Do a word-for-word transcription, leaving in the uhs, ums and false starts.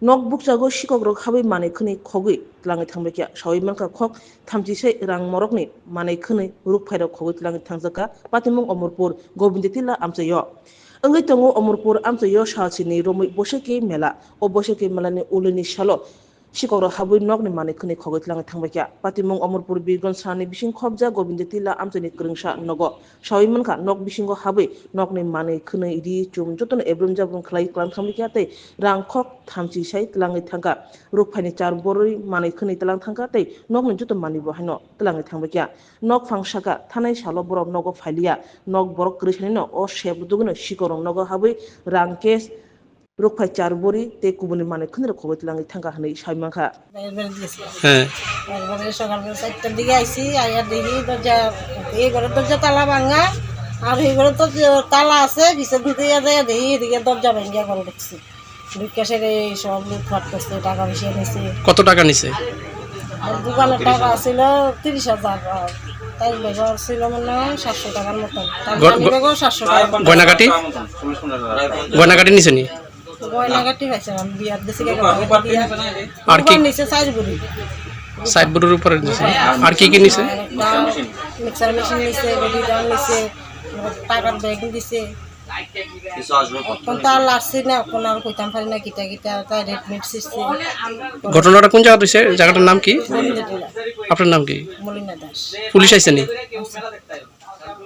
Nok bukchago sikokrok habwi manwi khwnwi khogwi twlangwi thangbaikha. Sawi mankha khok thamchisai rang morokni manwi khwnwi rukphairok khogwi twlangwi thangjakha. Patimung Omorpur Govinda Tila amchaio. Wngwi tongo Omorpur amchaio salsini romwi Boisakhi mela. O Boisakhi melani ulini salo sikokrok habwi nokni manwi khwnwi khogwi twlangwi thangbaikha. Patimung Omorpur Birgonj salni bising khobjak Govinda Tila amchaini kwrwngsa nogo. Sawi mankha, nok bisingo habwi nokni manwi khwnwi ri chum jotono ebrum jabrum khlai twlang thangbaikha tei rang khok thamchisai twlangwi thangkha. Rukphaini char borwi manwi khwnwi twlang thangkha tei nokni joto manwibo haino twlangwi thangbaikha. Nok phang saka thanai salo borok nogo phailiya, nok borok kwrwi sanino o sep dugwino sikokrok nogo habwi rang cash rukphai char bori tei kubuni manwi khwnwi rok khogwi twlangwi thangkha hwnwi sawi mankha. হ্যাঁ। একবারে সকালবেলা চারটার দিকে আইছি, আইয়া দেখি দরজা, এই ঘরের দরজা তালা ভাঙা, আর এই ঘরের তো যে তালা আছে, পিছন থেকে ইয়া যায় দেখি এদিকে দরজা ভাঙিয়া ঘরে ঢুকছি। ঢুকে সেরে এই সব লুটপাট করছে, টাকা পয়সা নিছে। কত টাকা নিছে? আর দোকানের টাকা ছিল তিরিশ হাজার, আর তাই ব্যাগও ছিল মনে হয় সাতশো টাকার মতন। তার ঘ-, মানি ঘ-, ব্যাগও সাতশো টাকা। গয়নাগাটি? গয়নাগাটি নিছে নি? গয়নাগাটি পাইছে না, বিয়ার দেশে গেলে বিয়া। আর কি? দোকান নিচে সাইজ বুড়ি। সাইড বোর্ডের উপরে নিছে। আর কি কি নিছে? একটা মিক্সার মেশিন নিছে, বেবি ডাল নিছে, টাকার ব্যাগ দিছে। এখন তো আর লাগছে না, এখন আর কইতাম পারি না কিতা কিতা, তাই রেডমেড সিস্টেম। ঘটনাটা কোন জায়গাত হইছে? জায়গাটার নাম কি? গোবিন্দ টিলা। আপনার নাম কি? মলিনা দাস। পুলিশ আইছে নি?